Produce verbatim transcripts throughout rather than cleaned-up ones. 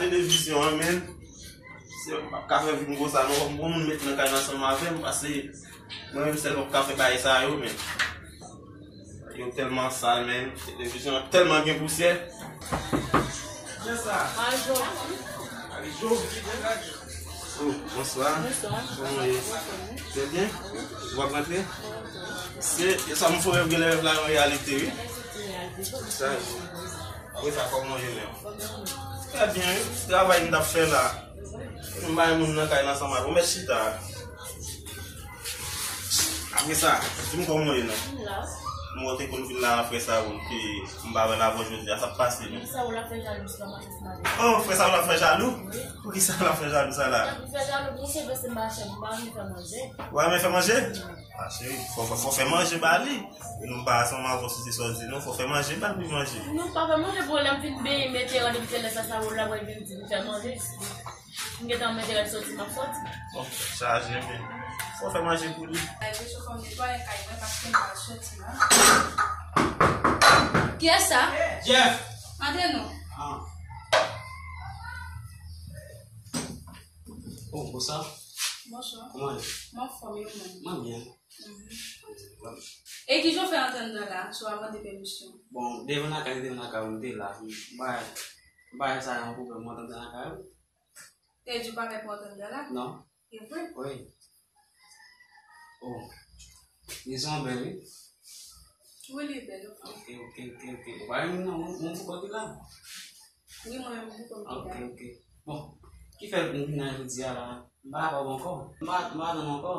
Televizyon an, men. Se, m p ap ka fè vi m konsa, non. Fòk m gon moun met nan kay la ansanm avè m, paske mwen menm sèl m ap ka fè bagay sa yo, men. Yo tèlman sal, men. Televizyon an tèlman gen pousyè. Kiyès sa? Majo. Oh, bonswa. Bonswa. Kòman w ye? Trè byen. Ou ap rantre? Se, sa m fè w rèv, gen lè rèv la yon reyalite, wi. Sa, apre sa, kòman w ye menm? Trè byen, wi. Ti travay m t ap fè la. M bay moun nan kay la ansanm avè w. Mèt chita. Apre sa, di m kòman w ye non? M wè w te konn vin la a frè Saoul, ke m pa wè l avè w jodi a, sa k pase menm? Frè Saoul ap fè jalou, se pa mache sou mache. Oh, frè Saoul ap fè jalou? Wi. Poukisa l ap fè jalou sa la? L ap fè jalou pou se vle se mache, m pa vin fè manje. Ou pa renmen fè manje? Ah, cheri, fò, fò, fò fè manje ba li. E nou pa ansanm avè w si se sa w di non, fò fè manje ba l pou l manje. Nou pa fè manje pou lè m fin benyen, mete yo depi se lè sa Saoul la mwen vin di m fè manje. M gentan mete rad soti, m ap soti. Bon, chaje, men. Fò fè manje pou li. Ay, se chofè m netwaye kay mwen paske m pral soti la. Kiyès sa? Jeff! Antre non. Ah. Oh, bonswa. Bonswa. Kòman w ye? M anfòm, e ou menm? Mwen byen. Mhm. E ki jan w fè antre anndan la, san w pa mande pèmisyon? Bon, devan lakay, devan lakay, m te la. M pa, m pa wè sa yon pwoblèm, m antre anndan lakay ou. Te di w pa mèt mwen antre anndan la? Non. E vre? Wi. Oh. Li son bèl, wi. Wi, li bèl. Ok, ok, ok, ok. Ou pa renmen non, mwen, mwen pou kòt ou la. Wi, mwen menm pou kòt ou la. Ok, ok. Bon, ki fè m vin la jodi a la? M pa kapab ankò. M pa, m pa tann ankò.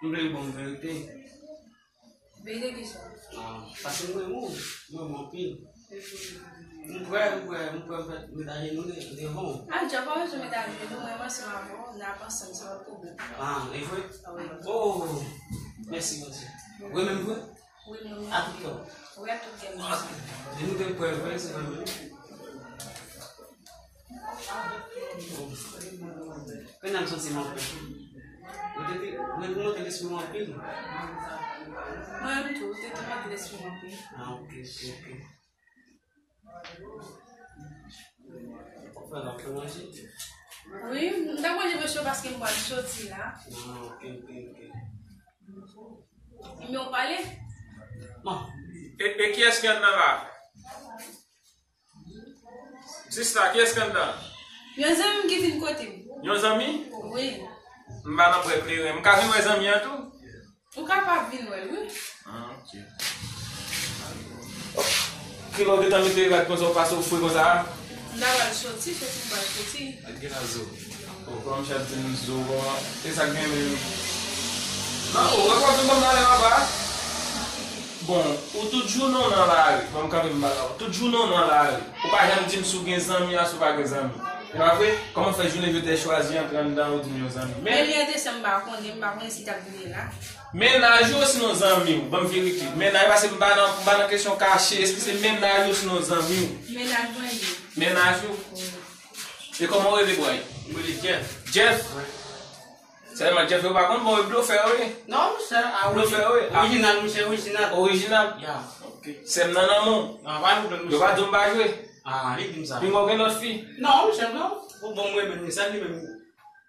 M vle w ban m verite. Verite kisa? Ah, paske m renmen w, m renmen w anpil. M prè, m prè, m prè m fè, m met ajenou de-, devan w. Ah, Dja, pa bezwen met ajenou, mwen menm ansanm avè w, n ap ansanm, se pa pwoblèm. Ah, e vre? Ah, wi. Oh, mèsi, mèsi. Ou renmen m vre? Wi, mwen menm. A tout kè w? Wi, a tout kè m. Ok. E nou te prè vre, se vre menm. Kounye a m santi m anpil. Mwen te, mwen te monte lespri m anpil. Mwen menm tou, te, te monte lespri m anpil. Ah, ok, ok, ok. Ou pral ap fè manje? Wi, m t ap manje mesye paske m pral soti la. Ah, ok, ok, ok. Men w pale? Bon. E, e kiyès ki anndan la? Sista, kiyès ki anndan? Yon zanmi m ki vin kote m. Yon zanmi? Wi. M pa nan prè kleren. M ka vin wè zanmi an tou? Ou kapab vin wè l, wi. Ah, ok. Kilè w gentan mete rad konsa, ou pase w fre konsa a? M ta pral soti, soti m pral soti. Ak gen la zo. Oh, kòman misye ap di m zo, kòman? E sa k gen menm? Non, ou wè kòman vin ban m nan lè papa? Bon, ou tout jounen w nan lari, ban m kanpe m ba la w. Tout jounen w nan lari. Ou pa janm di m si w gen zanmi a, si w pa gen zanmi. E pa vre? Kòman fè jounen jodi a chwazi antre anndan, ou di m yon zanmi? Men li an desanm, m pa konnen, m pa konnen si l t ap vini la. Mennaj ou sinon zanmi w? Ban m verite. Mennaj, paske m pa nan, m pa nan kesyon kache. Èske se mennaj ou sinon zanmi w? Mennaj mwen li ye. Mennaj ou? Wi. E kòman w rele bway? Mwen rele Jeff. Jeff? Wi. Sèlman Jeff yo pa konn, bon, e blofè yo ye. Non, monchè, a blofè yo ye. Orijinal, monchè, orijinal. Orijinal? Ya. Ok. Sè m nan nan men w. Nan, pa pwoblèm, monchè. Yo pa di w m pa jwe. Ah, li di m sa. Pinga w gen lòt fi? Non, monchè, non. Ou bon, mwen menm, se li menm.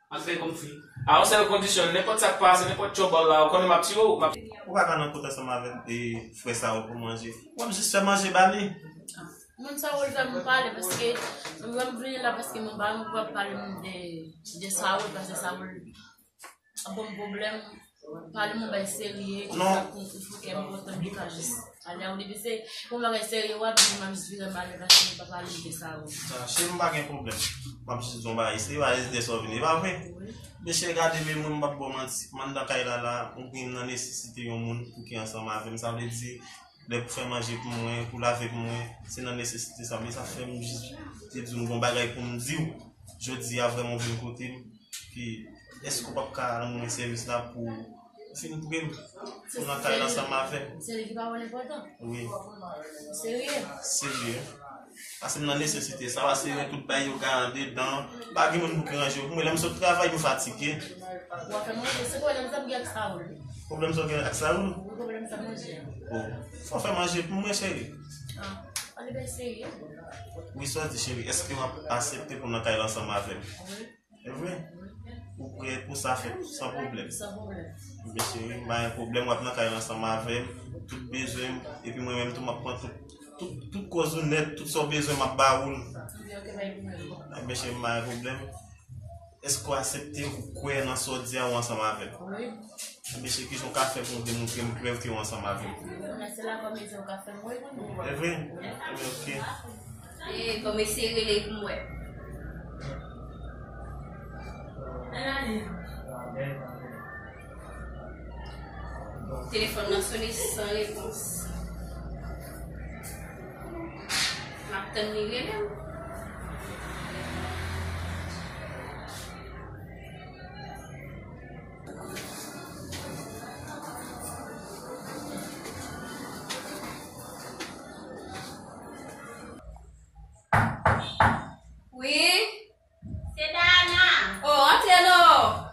Ap fè kòm fi. A yon sèl kondisyon, nenpòt sa k pase, nenpòt tchòbòl la, ou konnen m ap tire w, m ap... Ou pa ka nan kote ansanm avèk, e, frè sa yo pou manje. W ap jis fè manje ba li. Moun sa yo fè m pale paske mwen m vini la paske mwen pa renmen pou ap pale m de, de Saoul paske Saoul ap ban m pwoblèm. Pale m yon bagay serye, ki sa pou, pou kè m kontan li ka jis ale a ou depi se yon bagay serye w ap di m ap jis vire m ale paske m pa pale m de Saoul. Ah, cheri m pa gen pwoblèm. M ap jis di yon bagay serye, pa ezite sa w vini, e pa vre? Wi. Mesye gade men mwen, m p ap ba w manti. M anndan kay la la, ou gen nan nesesite yon moun pou ki ansanm avè m. Sa vle di, lè pou fè manje pou mwen, pou lave pou mwen, se nan nesesite sa. Men sa fè m jis te di w m gon bagay pou m di w. Jodi a vrèman w vin kote m, ki, èske w p ap ka rann mwen sèvis la pou w fin pre m, pou w nan kay la ansanm avè m? Se li ki pa wè l enpòtan? Wi. Serye? Serye. Paske m nan nesesite sa, paske gen tout bagay yo ka andedan. Pa gen moun pou ki ranje yo pou mwen. Lè m sot travay, m fatige. W ap fè manje, se pwoblèm sa m gen ak Saoul. Pwoblèm sa w gen ak Saoul? Wi, pwoblèm sa manje. Oh. Fò w fè manje pou mwen, cheri. Ah. Wi, sa w di, cheri, èske w ap aksepte pou w nan kay la ansanm avè m? E vre? Ou prè pou sa fèt san pwoblèm? Ebyen, cheri, m pa gen pwoblèm, w ap nan kay la ansanm avè m, tout bezwen m, epi mwen menm tou, m ap pran tout, tout, tout kòz ou nèt, tout sa w bezwen, m ap ba ou l. Ebyen, cheri, m pa gen pwoblèm. Èske w aksepte ou kwè nan sa w di a ou ansanm avè m? Wi. Ebyen, cheri, kijan w ka fè pou w demontre m klè ke w ansanm avè m? Ebyen, se la kòmedi w ka fè m wè. E vre? Ebyen, oke. E, kòmedi rele pou m wè. Telefòn nan sone san repons. M ap tann li rele m. Wi? Se Dayana. Oh, antre non.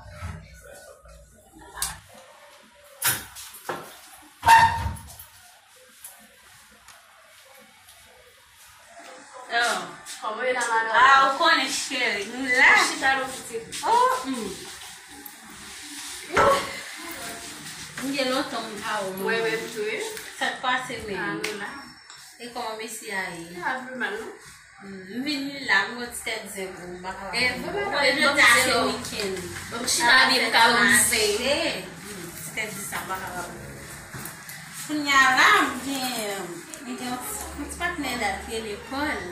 Oh. Kòman w ye la, madanm? Ah, ou konnen, cheri, nou la. Chita non, pitit. Oh, hmm. Ouh. M gen lontan m pa wè w, manman. Mwen menm tou, wi. Sa k pase menm? Ah, nou la. E kòman mesye a ye? Li pa pi mal, non. Hmm, m vin li la, m gon ti tèt zen pou m, m pa kapab. E, vre, madanm, e jodi a se wikenn. Bon, m chita byen pou ka wè misye. Hmm, ti tèt zen sa, m pa kapab. Kounye a la, m gen, m gen yon ti, yon ti patnè la ki rele Paul.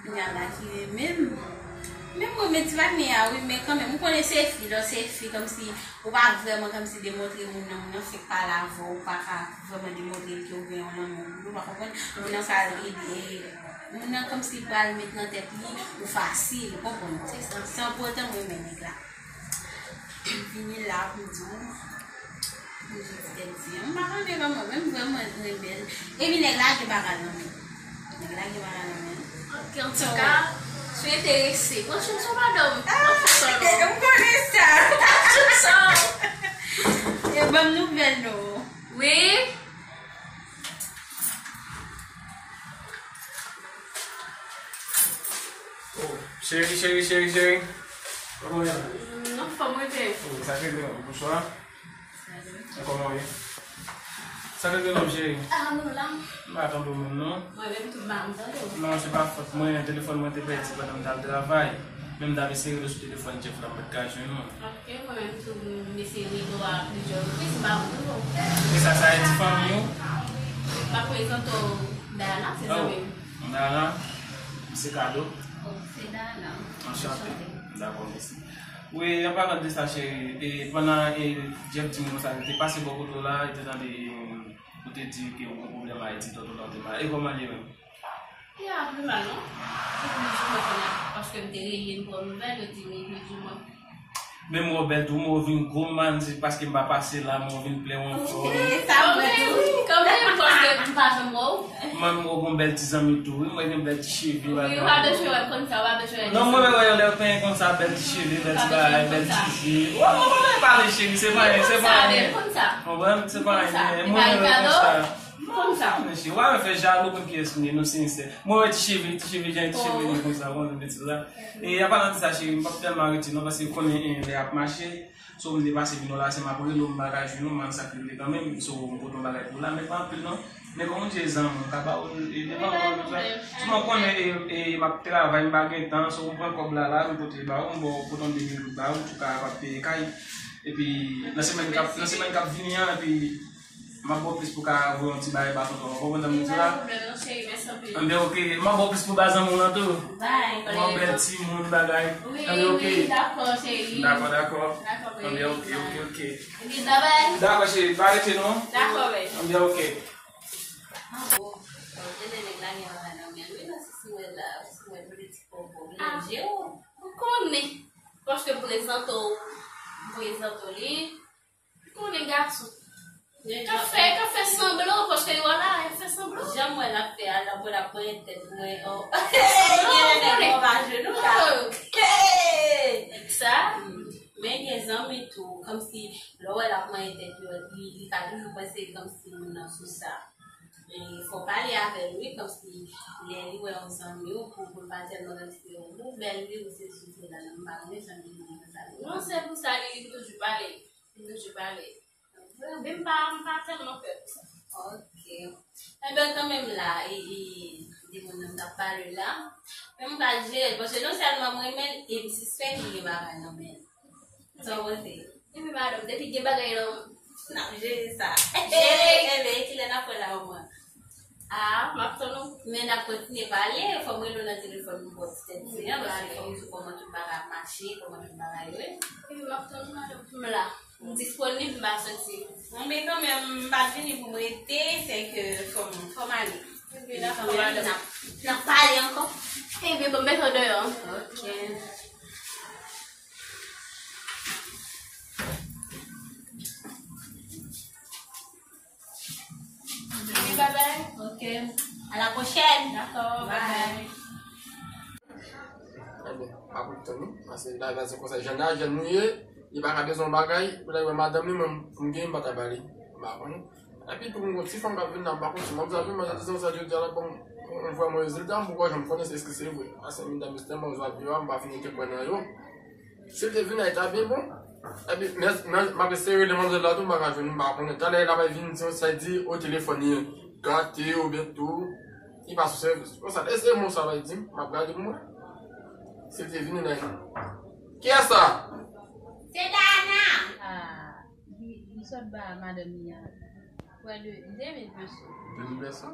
Kounye a la ki renmen m. Men m renmen ti patnè a, wi, men kanmenm, ou konnen se fi, lè w se fi, kòmsi ou pa vrèman kòmsi demontre moun nan, moun nan fèk pale avè w, ou pa ka vrèman demontre l ke w gen yon lanmou pou li, ou pa konprann? Moun nan ka rele, moun nan kòmsi pral met nan tèt li ou fasil, ou konprann? Se sa. San poutan m renmen nèg la. M vini la pou m di w, m di w tèt di, m pa konnen kòman, men m vrèman renmen l. Epi nèg la gen bagay nan men l. Nèg la gen bagay nan men l. Ok, antouka, si w enterese, pran chans ou, madanm. Ah, pran chans ou, non. M konnen sa. Pran chans ou. E ban m nouvèl, non. Wi. Oh, cheri, cheri, cheri, cheri. Kòman w ye? Mm, anfòm, mwen byen. Oh, sa k regle non, bonswa. Kòman w ye? Sa k regle non, cheri? Ah, nou la. M pa tande w menm, non. Mwen menm tou, m pa tande w. Non, se pa fòt mwen, telefòn mwen te pèdi pandan m t al travay. Men m t ap eseye rele sou telefòn Jeff la, m pa t ka jwenn ou. Ok, mwen menm tou, m eseye rele w a plizyè repriz, m pa jwenn ou. E sa, sa e ti fanmi w? M ap prezante w Dayana, se zanmi m. Dayana, m se Kado. Oh, se Dayana. Anchante. Anchante. Dakò, mèsi. Wi, an palan de sa, cheri, e, pandan, e, Jeff di m konsa, li te pase bò kote w la, li te tande, e, ou te di ke ou gen pwoblèm Ayiti, tòtò la ou te malad. E kòman l ye menm? Ya, pi mal non. Epi li di mwen konnen, paske m te rele, m pran nouvèl, yo di m, li di mwen. Men m wè w bèl tou, m wè w vin gwo mann, se paske m pa pase la, m wè w vin plen w anfòm. E sa vre tou. Kanmenm, kanmenm, paske m pa janm wè w. Mwen, m wè w gon bèl ti zanmi tou, wi, m wè gen bèl ti cheve, bagay. Wi, w pa bezwen wè m konn sa, w pa bezwen wè. Non, mwen, mwen wè yon lè w penyen konsa, bèl ti cheve, bèl ti bagay, bèl ti je. Wè, mwen, mwen, pale cheri, se pa anyen, se pa anyen. Konprann, se pa anyen. Mwen, mwen, konsa. Konsa. Mesye, w pa fè jalou pou kiyès m ye, nou sensè. Mwen wè ti cheve, ti cheve, jan ti cheve li konsa, bon, betiz la. E, an palan de sa, cheri, m p ap tèlman rete non, paske konnen, e, lè ap mache. So, m te pase vin la, se m ap rele w, m pa ka jwenn ou, m pa konn sa k regle kanmenm. So, m pote yon bagay pou w la, men pa anpil non. Men kòm ou di, e zanmi, m ka ba ou, e, men pa anpil non. Tou mwen konnen, e, e, m ap travay, m pa gen tan, so, m pran kòb la, la, m pote ba ou, m ba w, pote yon de mil goud ba ou, pou w kapab peye kay. Epi, nan semèn k ap, nan semèn k ap vini an, epi, M ap ba w plis pou ka voye yon ti bagay ba tonton an. Ou konprann sa m di la? Pa gen pwoblèm non, cheri, mèsi anpil. Anben, oke. M ap ba w plis pou ba zanmi w lan tou. Bay. Yon bèl timoun bagay. Wi, anben, oke. Wi, dakò, cheri. Dakò, dakò. Dakò, baby. Anben, oke, oke, oke. Oke, bye bye. Dakò, cheri. Pa rete non. Dakò, baby. Anben, oke. Ah, bon. Bon, tande nèg la gen bagay nan men l, wi, non, si, si wè la, si wè nou de ti pòpò, ah, je w. Ou konnen. Paske m prezante w, m prezante w li. Konnen gason. K ap fè, k ap fè sanblan, paske yo la, y ap fè sanblan. Jan m wè l ap fè a, l ap, l ap manyen tèt mwen, oh. Sanblan, gen lè nèg mwen pa jwenn ou ka. Sa, men gen zanmi tou, kòmsi, lè w wè l ap manyen tèt yo, li, li ka toujou panse kòmsi moun nan sou sa. E fò w pale avè l, wi, kòmsi lè li wè yon zanmi w, pou, pou l pa tèlman rete yon nouvèl, wi, ou se sou fè la, m pa renmen jan li di sa. Non, se pou sa li, li toujou pale. Li toujou pale. Men m pa, m pa tèlman pè pou sa. Ok. Enben, kanmenm la, e, e, de moun nan m t ap pale la. Men m pral jere l, paske non sèlman m renmen l, e m sispèk li gen bagay nan men l. Sa w panse? Epi madanm, depi gen bagay nan, n ap jere sa. Jere, enben, e kilè n ap wè la omwen? Ah, m ap tann ou. Men n ap kontinye pale, fò m rele w nan telefòn pou m ba w ti tèt di an, paske fò m di w kòman tout bagay ap mache, kòman tout bagay yo ye. Epi m ap tann ou, madanm. M la. M disponib, m pa soti. Bon, men kanmenm, m pa t vini pou m rete, se ke fò m, fò m ale. Epi la, fò m ale, n ap, n ap pale ankò. Epi bon, m mete w deyò. Ok. Bye bye. Ok. À la prochaine. D'accord, bye bye. Ebyen, pa pou tann nou, paske la, la, se konsa, jan a, jan nou ye, li pa ka bezwen yon bagay, pou l wè madanm li, mwen, pou m genyen, m pa ta ba li. M pa konnen. Epi tou, m gon ti fanm k ap vin la, m pa konn si m ap di l, men se sa, jodi a la, bon, m vwè mwen rezilta, m poko janm konnen si èske se vre. Paske medam yo se tèlman zwa vye a, m pa fin rete kwè nan yo. Si l te vin la, li ta byen bon. Epi, men, men, m ap eseye rele manmzèl la tou, m pa ka jwenn li, m pa konnen. Talè, l ap vin, se sa l di, o telefòn, li gate, oubyen tou, li pa sou sèvis. Konsa, eseye mwen sa l di, m ap gade pou mwen. Si l te vin la, li. Kiyès sa? Se Dana. Ah, li, li sot ba madanm li a. Prè de de mil peso. De mil peso?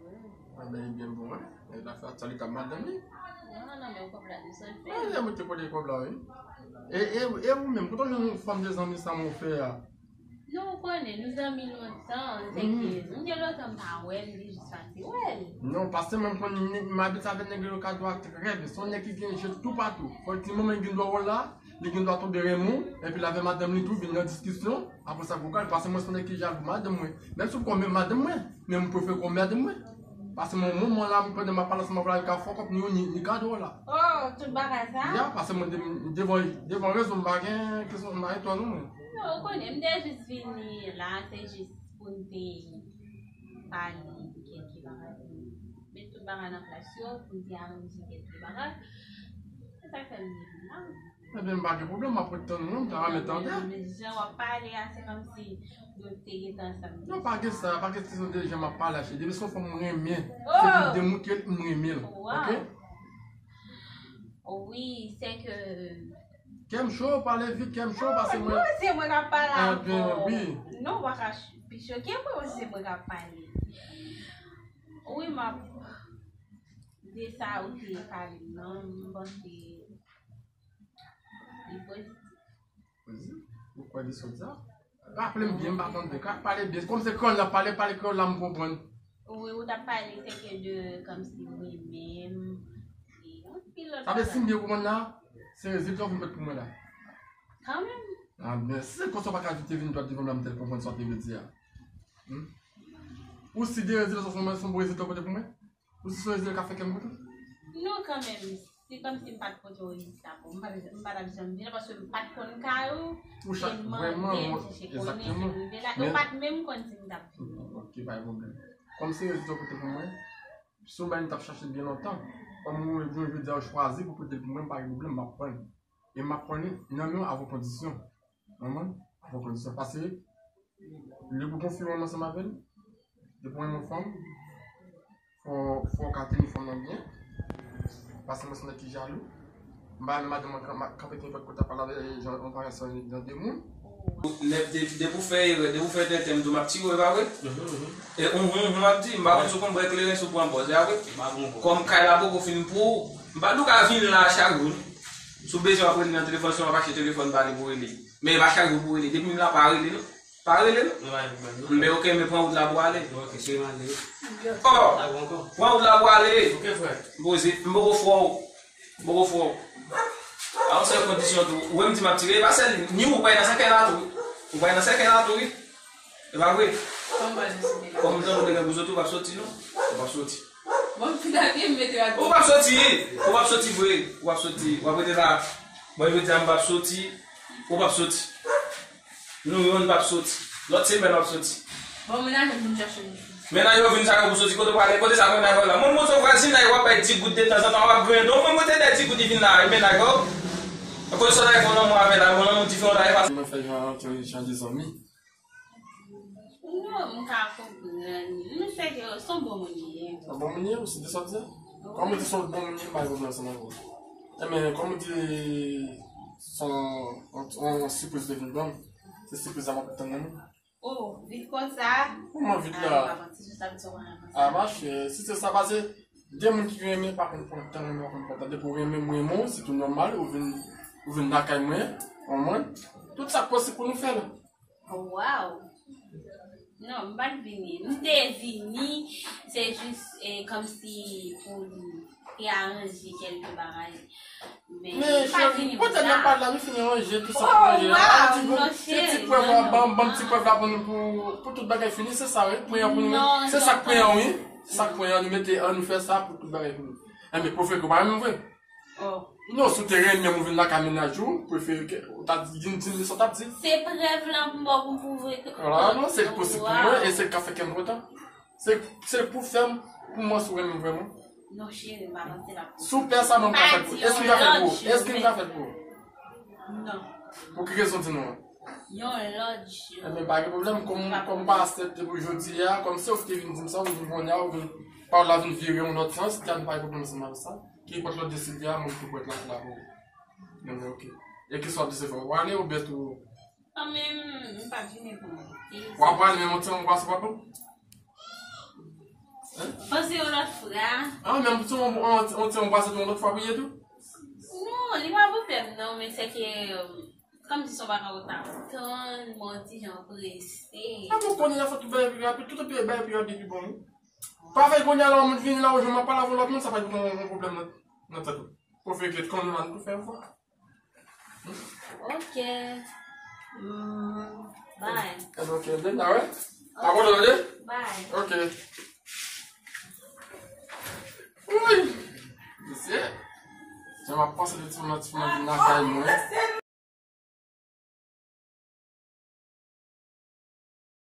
Wi. Anben, li byen bon, wi. E l ap fè sa li t ap madanm li. Non, non, non, men ou konprann sa l fè. Wi, li mete kote kòb la, wi. E, e, e ou menm, kote w jwenn fanm de zanmi sa mwen fè a? Non, ou konnen, nou zanmi lontan, se ke, m gen lontan m pa wè l, m te jis pase wè l. Non, paske mwen m konn, m abitye avè nèg yo ka dwa trè byen. Se yon nèg ki gen je toupatou. Fò l ti moman li gen dwa wè w la, li gen dwa tonbe renmen w, epi l avè madanm li tou, vin nan diskisyon, apre sa vokal, paske mwen se yon nèg ki jalou madanm mwen. Menm si w konn menm madanm mwen, men m prefere konn madanm mwen. Paske mwen, mwen, mwen la, m pandan m ap pale ansanm avè w la, li ka fòk ap ni, ni, ni kado w la. Oh, tout bagay sa? Ya, paske mwen, de-, devan, devan rezo, m pa gen kesyon, m pa gen tò non mwen. Non, ou konnen, m te jis vini la, se jis pou n te pale de kèlke bagay, pou n met tout bagay nan plas yo, pou n te aranje kèlke bagay. Se sa k fè m vini la. Ebyen, m pa gen pwoblèm, m ap ret tann ou, m ta renmen tande. Men jan w ap pale a, se kòmsi nou te gentan ansanm. Non, pa gen sa, pa gen kesyon de jan m ap pale a, cheri. Depi se yon fanm m renmen, se pou m demoutre l, m renmen l. Oke? Wi, se ke. Kè m cho, pale vit, kè m cho, paske mwen. Mwen, se mwen k ap pale avè w. Ebyen, wi. Non, w pa ka ch-, pi choke mwen, se mwen k ap pale. Wi, m ap. De sa ou te pale m nan, m panse li pozitif. Pozitif? Ou kwè li sot sa? Raple m byen, m pa tande. Ka pale byen. Kòm se kreyòl n ap pale, pale kreyòl la m konprann. Wi, ou t ap pale, se ke de, kòmsi mwen menm, e anpil lòt bagay. Sa vle si m byen konprann la, se rezilta w vin pot pou mwen la. Kanmenm. A, men si se konsa w pa ka vite vin dwat devan m la, m te konprann sa w te vle di a. Hmm? Ou si de rezilta sa se yon, se yon bon rezilta w pote pou mwen? Ou si se yon rezilta k ap fè kè m kontan? Non, kanmenm. Se kòmsi m pa t pote w rezilta pou ou. M pa t, m pa t ap janm vin la, paske m pa t konn kay ou. Ou chak, vrèman, mwen, egzakteman. E m mande, m chèche konnen, rive la. E w pa t menm konn si m t ap vini. Ok, pa gen pwoblèm. Kòm se rezilta w pote pou mwen, se yon bagay m t ap chache byen lontan. Kòm ou, jodi a, ou chwazi pou pote l pou mwen, pa gen pwoblèm, m ap pran l. E m ap pran li nan men w avèk kondisyon. Konprann? Avèk kondisyon. Paske, lè pou konfime w ansanm avè l, depi w renmen yon fanm, fò, fò w ka teni fanm nan byen. Paske mwen se yon nèg ki jalou. M pa renmen madanm mwen kan-, ma-, kanpe kenpòt kote ap pale avè l, jan, yon bagay san, jan de moun. Nèg, de-, depi w fè erè, depi w fè tenten, m di w m ap tire w, e pa vre? Mhm, mhm. E hon, hon, hon, m ap di, m pa konn si w konn bwè kleren, si w pran bòz, e pa vre? M pa pran bòz. Kòm kay la poko fin pou ou, m pa di w ka vin la chak jou. Si w bezwen w ap rele nan telefòn, si w ap achte telefòn, pale pou rele. Men e pa chak jou pou rele. Depi m la, pa rele non. Pa rele non. Non, pa gen pwoblèm non. Men ok, men pran wout la pou ale. Ok, se ale. Oh! Pran wout la pou ale. Ok, frè. M poze, m poko fè w. M poko fè w. A yon sèl kondisyon tou. Ou wè m di m ap tire, e pa sèl li. Ni ou, ou pral nan sèkèy la tou, wi. Ou pral nan sèkèy la tou, wi. E pa vre? Kòman deside la? Kòm m tann ou te gen pou soti, ou p ap soti non. Ou p ap soti. Bon, m fin ale, m mete yo atò. Ou p ap soti. Ou p ap soti vre. Ou p ap soti. W ap rete la. Mwen, jodi a, m p ap soti. Ou p ap soti. Nou youn p ap soti. Lòt semèn, w ap soti. Bon, mwen ale, m vin chache w. Mennaj ou vin sa yo pou soti kote w prale, kote sa mennaj ou la? Mwen montre w vwazinay, w ap bay ti goud de tanzantan, w ap griyen do. Mwen montre de ti goud li vin la, mennaj ou. Kote sa w ta fè lanmou avè la, bon lanmou diferan w ta fè. Mwen fè jan, jan de zanmi. Non, m ka konprann. Nou se ke se yon bon moun li ye. Yon bon moun li ye, ou se de sa w di? Kòm ou di se yon bon moun li ye, m pa gen pwoblèm ansanm avè w. Enben, kòm ou di se yon, yon, yon sipriz te vin ban m, se sipriz la m ap tann nan men. Oh, vit konsa? Kòman vit la? Ah, machè, si se sa, pase de moun ki renmen pa konn pran tan renmen, pa konn pran tan. Depi w renmen m, renmen w, se tou nòmal, ou vin, ou vin lakay mwen, konprann? Tout sa k posib pou nou fè la. Oh, wow! Non, m pa t vini. M te vini, se jis, eh, kòmsi pou m te aranje kèlke bagay. Men, men, cheri, poutèt n ap pale la, nou fin ranje tout sa pou ranje a. Ti prèv la, ban m, ban m ti prèv la pou nou, pou, pou tout bagay fini, se sa, wi. Priyè pou nou, se sa k priyè, wi. Se sa k priyè, nou mete, ann nou fè sa pou tout bagay fini. Enben, pwofete ou pa renmen m vre? Non, si w te renmen m, ou vin lakay mennaj ou, prefere ke, ou ta di, di m, di m sa w t ap di. Se prèv lan pou m ba w pou m pwouve ke. Vwala, non, se posib pou mwen, e se l k ap fè kè m kontan. Se, se pou fè m, pou mwen, si w renmen m vrèman. Non, cheri, m pa panse l ap posib. Si w pè sa, mwen m ka fè l pou ou. Èske m ka fè l pou ou? Èske m ka fè l pou ou? Non. Pou ki rezon di non an? Yon lòt jou. Enben, pa gen pwoblèm. Kòm, kòm pa aksepte pou jodi a, kòm se ou ki te vin di m sa, ou vin konnen a, ou vin, pawòl la vin vire yon lòt sans, Diane, pa gen pwoblèm ansanm avè sa. Ki pòt lòt deside a, mwen tou pòt la, la pou ou. Enben, ok. E kisa w ap di se fè? W ale oubyen tou? Kanmenm, m p ap vini pou mwen. W ap prale menm yon ti anbwase pa pou? Panse yon lòt fwa. Ah, menm ti anbwase yon lòt fwa pou ye tou? Non, li pa pwoblèm non, men se ke, kòm di se yon bagay ou t ap tann, mwen yon ti jan prese. Ah, mwen konnen la fè tout bagay pi rapid, tout bagay pi rapid pi bon, wi. Pa fè kounye a la, yon moun vini la, ou jwenn m ap pale avè yon lòt moun, sa pa t yon, yon pwoblèm nan, nan tèt ou. Pwofete konnen la, nou tou fè yon fwa. Ok. Mm, bye. Enben, ok, Linda, wi. Abòne, tande? Bye. Ok. Wi. Mesye. Jan m ap panse de ti moun, ti moun nan kay mwen.